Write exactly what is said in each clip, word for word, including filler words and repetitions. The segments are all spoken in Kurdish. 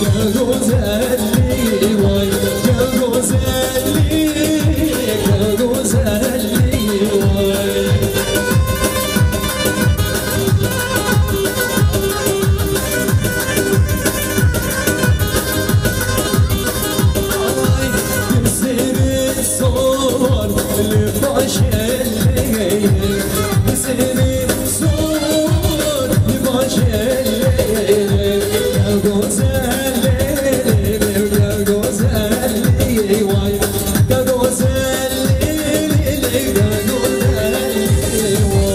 Gel gozelliği vay, gel gozelliği, gel gozelliği vay. Ay, gözlerin sor, li baş elleyim. Gözlerin sor, li baş elleyim. Ya gozelliğim, ya gozelliğim, vay. Ya gozelliğim, ya gozelliğim, vay.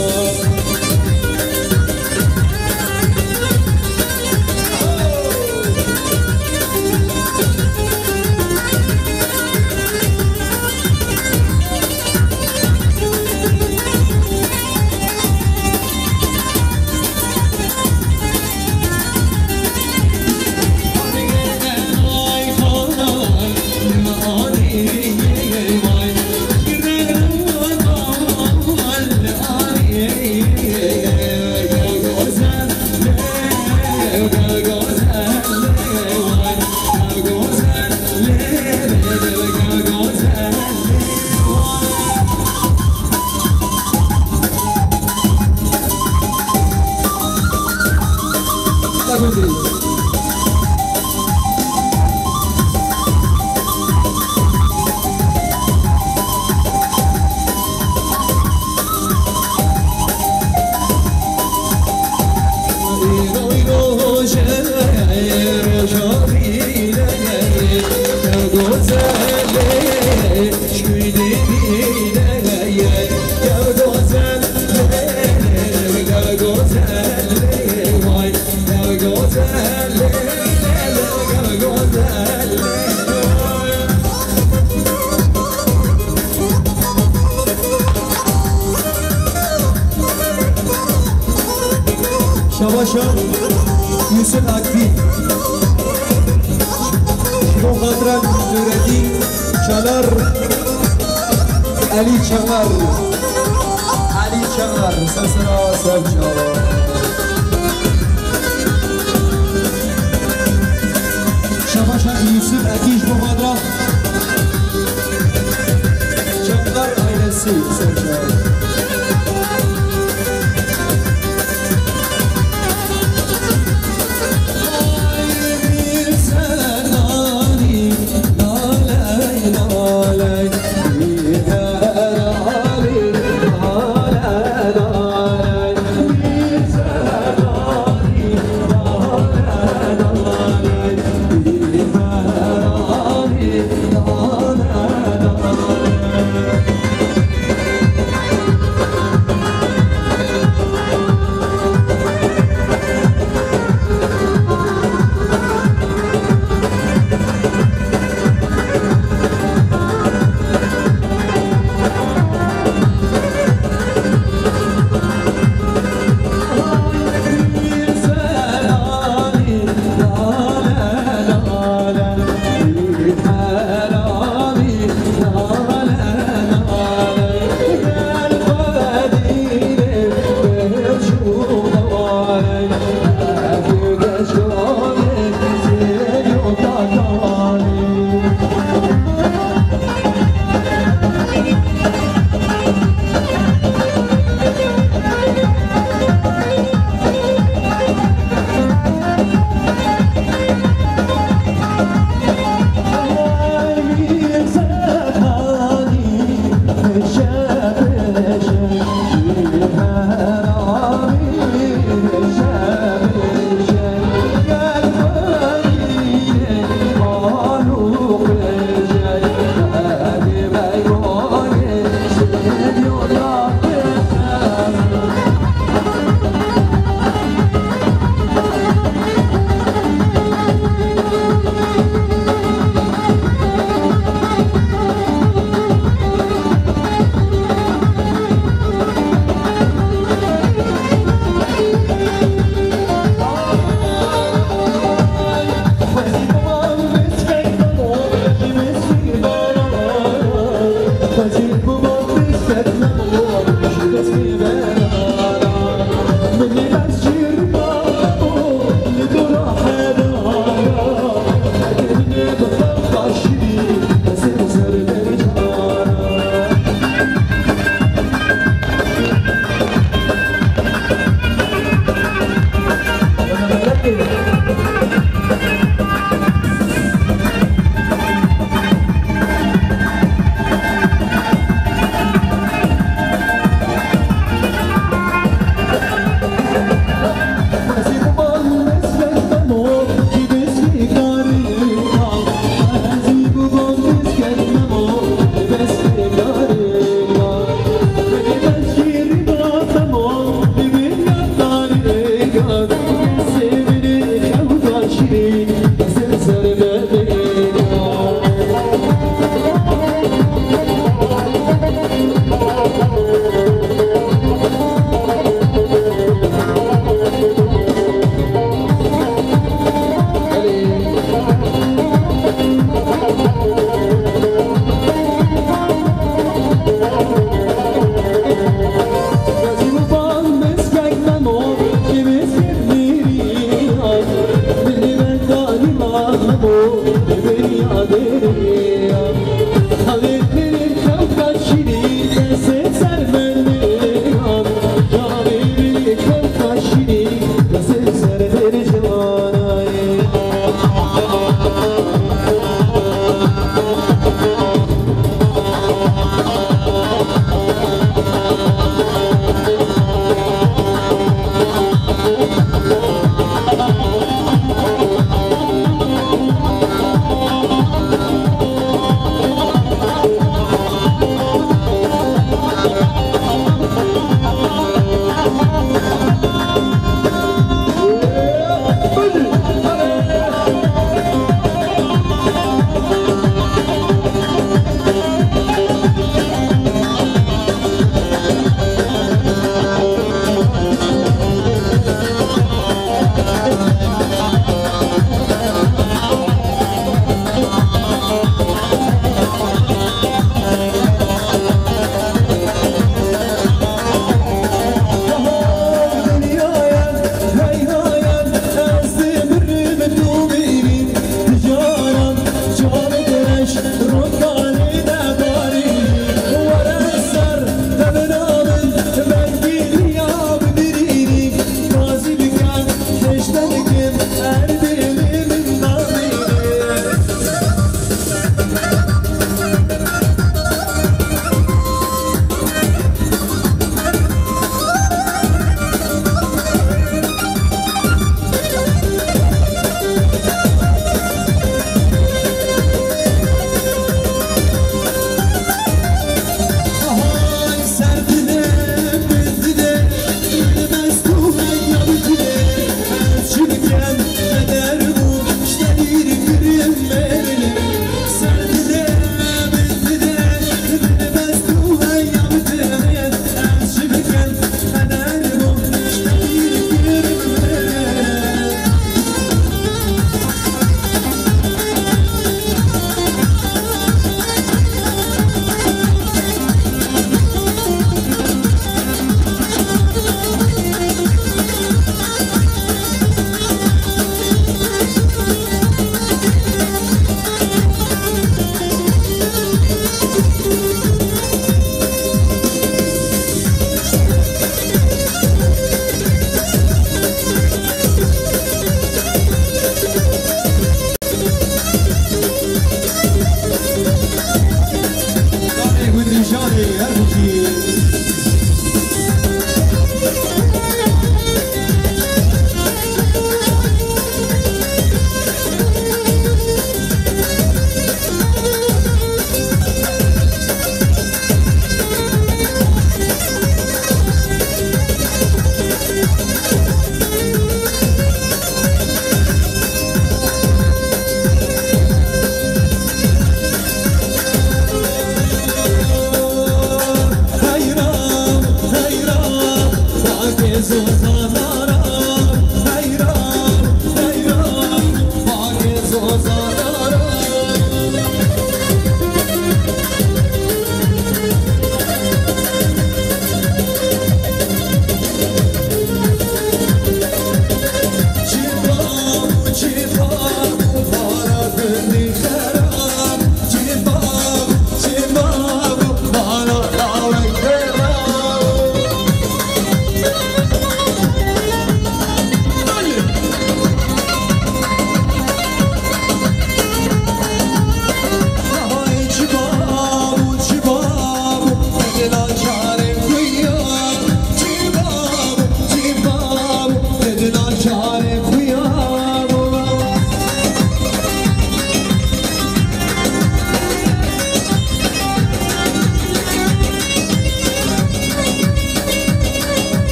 Şabaşa Yusuf Akbî. Ji bo xatira Nureddin Çalar, Elî Çalar. Elî Çalar, ser sera, ser çava. Şabaşa Yusuf Akbî ji bo xatira Çalar ailesi, ser çava.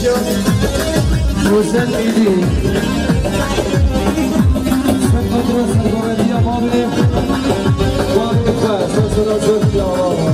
Özel Mîdî. Ser xatira sergovendiya babê, babê xwe, ser sera ser ya baba.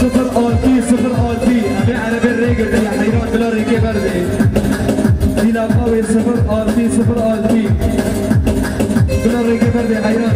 Sifir altı, sifir altı. Em ê erebê rê girtin ya heyran, bila rêkê berdê. Bila qawê sifir altı, sifir altı. Bila rêkê berdê heyran.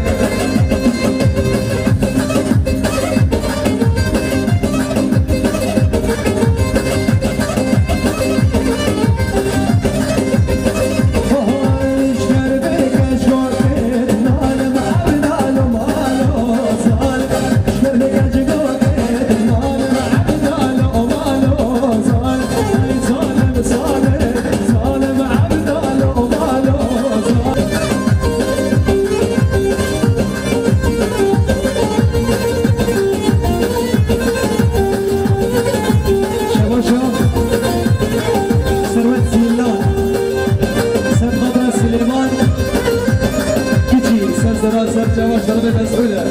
Şebaşa, Serwet Zîlan, Sedxadra Silêman, Kiçî, ser sera ser çawa şerabê Mesûd e.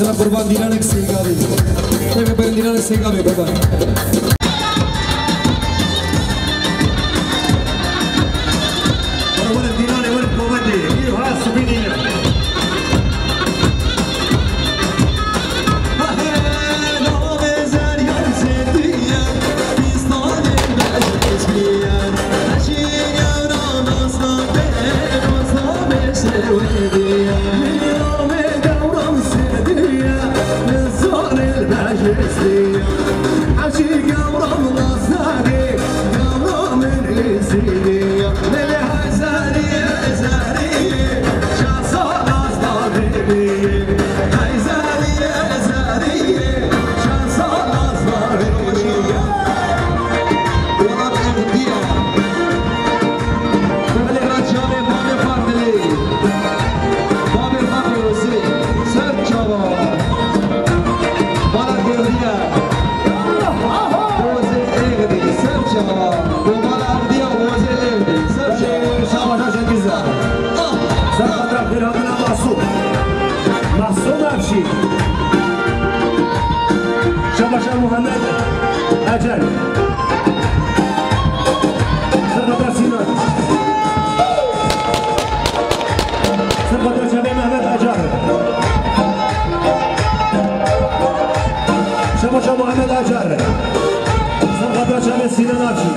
Qurban dînanek sêgavê. Tevê berin dînanek sêgavê qurban. Were, were, dînanê, were, kometê. Îro ha sibî dîne. Ser xatira xêrhatina Masûm. Masûm Avşîn. Şabaşa Muhammed Acar. Ser xatira Sînan. Ser xatira çavê Mehmet Acar. Şabaşa Muhammed Acar. Ser xatira çavê Sînan Avşîn.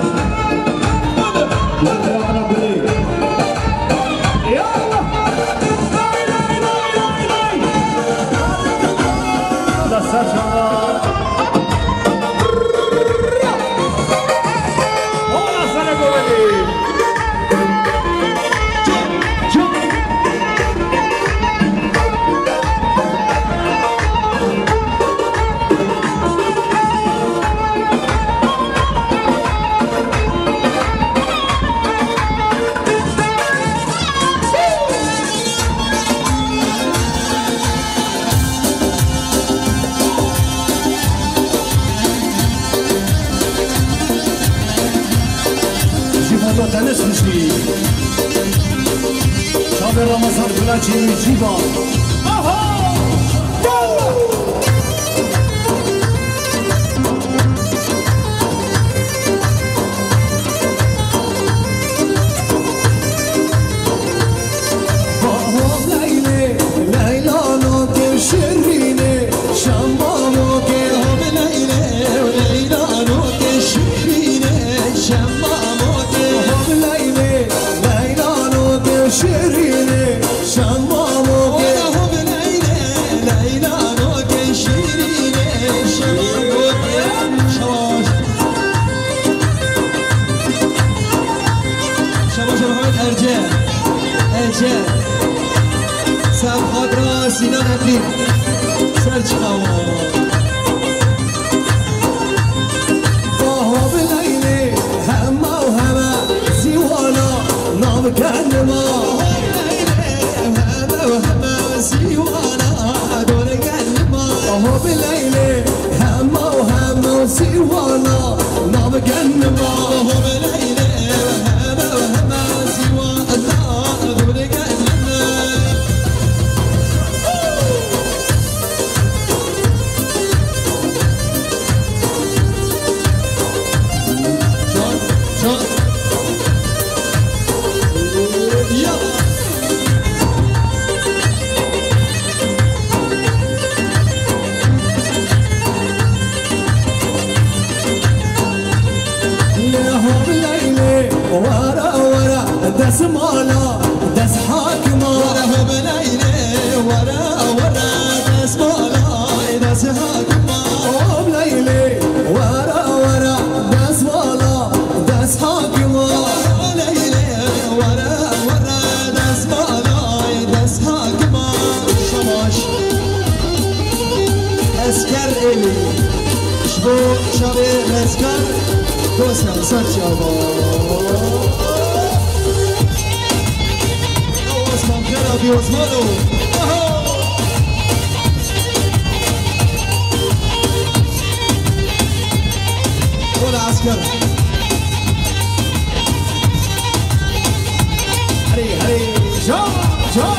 Ji foto tenis dişî. Çavê Ramazan Kulaçî Cîvan. Aha! Hop Leylê, Leyla nokê şirînê, şamba nokê. Hop Leylê, Leyla nokê şirînê, şamba nokê. Hop Leylê, Leyla nokê şirînê, şamba nokê. Hop Leylê, Leyla nokê şirînê, şamba nokê. Şabaş. Şabaş Muhammed Erce. Erce. Ser xatira Sînan Efrîn. Ser çawa. Baha bi Leylê hema û hema zîwana nav kenima. Hema û hema zîwana dor kenima. Baha bi Leylê hema û hema zîwana nav kenima. Baha bi Leylê hema û hema zîwana dor kenima. Can, can. Ya. Lê hop Leylê, wara wara destmala, dest hakima. Wara hop Leylê, wara wara destmala, dest hakima. Hop Leylê, wara wara destmala, dest hakima. Hop Leylê, wara wara destmala, dest hakima. Şabaş. Esker Elî. Ji bo çavê Lezgar Dosan ser çava. Osman Kera bi Osmano. Aha! Ola asker. Herê, herê, ja, ja.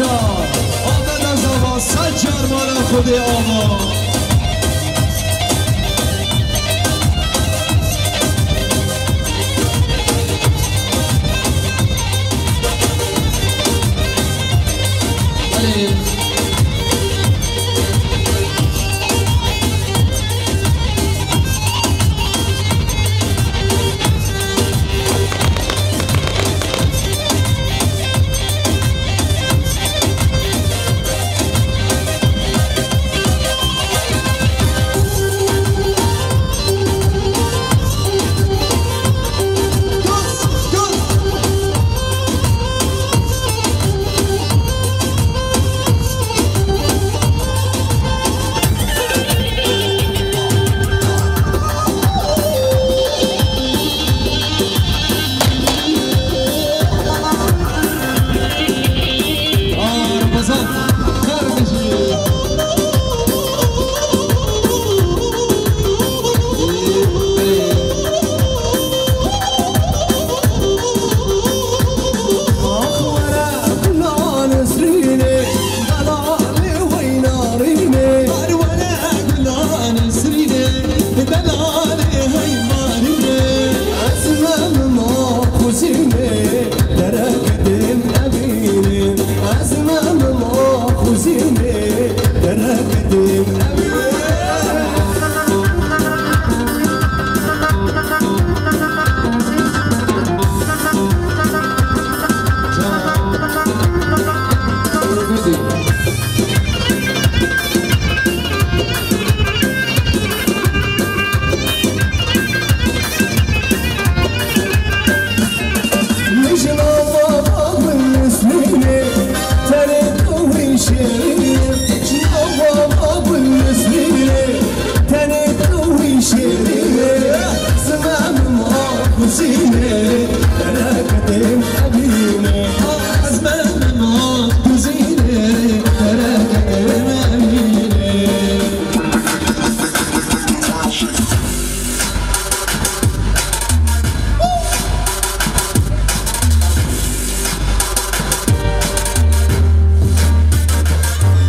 Ahmet Azava, sed car mala Xwedê ava. Belê.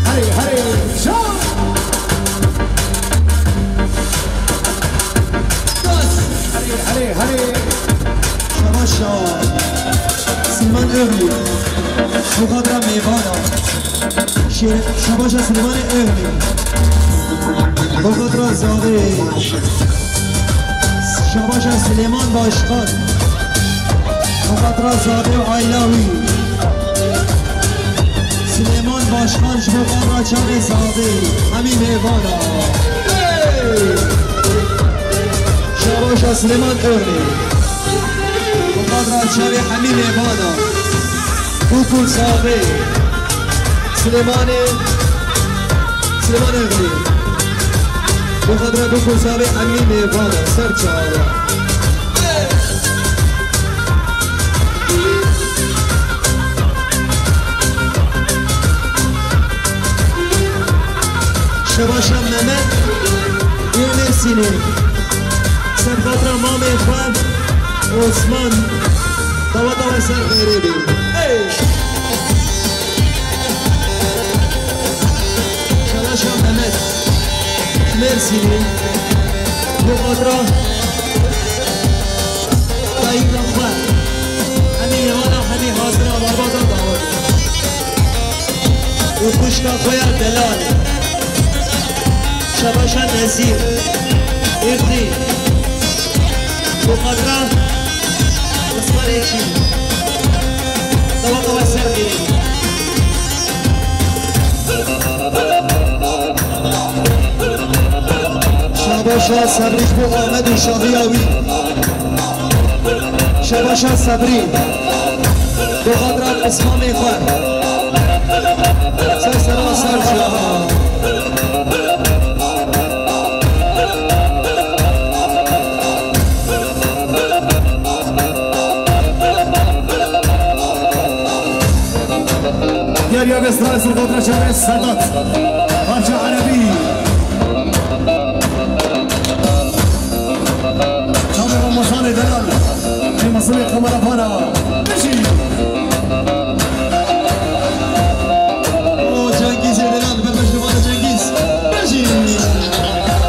Herê, herê, şa! Herê, herê, herê! Şabaş şa! Silman Ögli! Bu kadar meyvana! Şe-, şabaşa Silêmanê Eglî. Bo xatira Zavê. Şabaşa Silêman Başkan. Bo xatira Zavê û aîla wî. Silêman Başkan ji bo xatira çavê Zavê. Hemî mêvana. Hey! Şabaşa Silêman Eglî. Bo xatira çavê hemî mêvana. Bûkûr Zavê. Silêmanê, Silêmanê Eglî. Bo xatira Bûkûr Zavê hemî mêvana. Ser çava. Şebaşa Mehmet ê Mêrsînê. Ser xatira mamê xwe Osman. Dawa dawa ser xêrê bê. Hey! Şebaşa Mehmet Mêrsînê. Bo xatira dayika xwe. Hemî êvana hemî hazira barbata dawet. Û xwişka xwe ya delal, Şebaşa Nezîr, Îrdî, bo xatira Osmanê Çîn, dawa dawa ser xêrê. Şabaşa Sebrî ji bo Amed û şahiya wî. Şebaşa Sebrî. Bo xatira qismamê xwe. Ser sera ser şaha. Diğer yerde sıra sırkatına çevre Sedat. Parça Erebî. Çavê Ramazanê delal. Ê Mesûlê Qamara Para.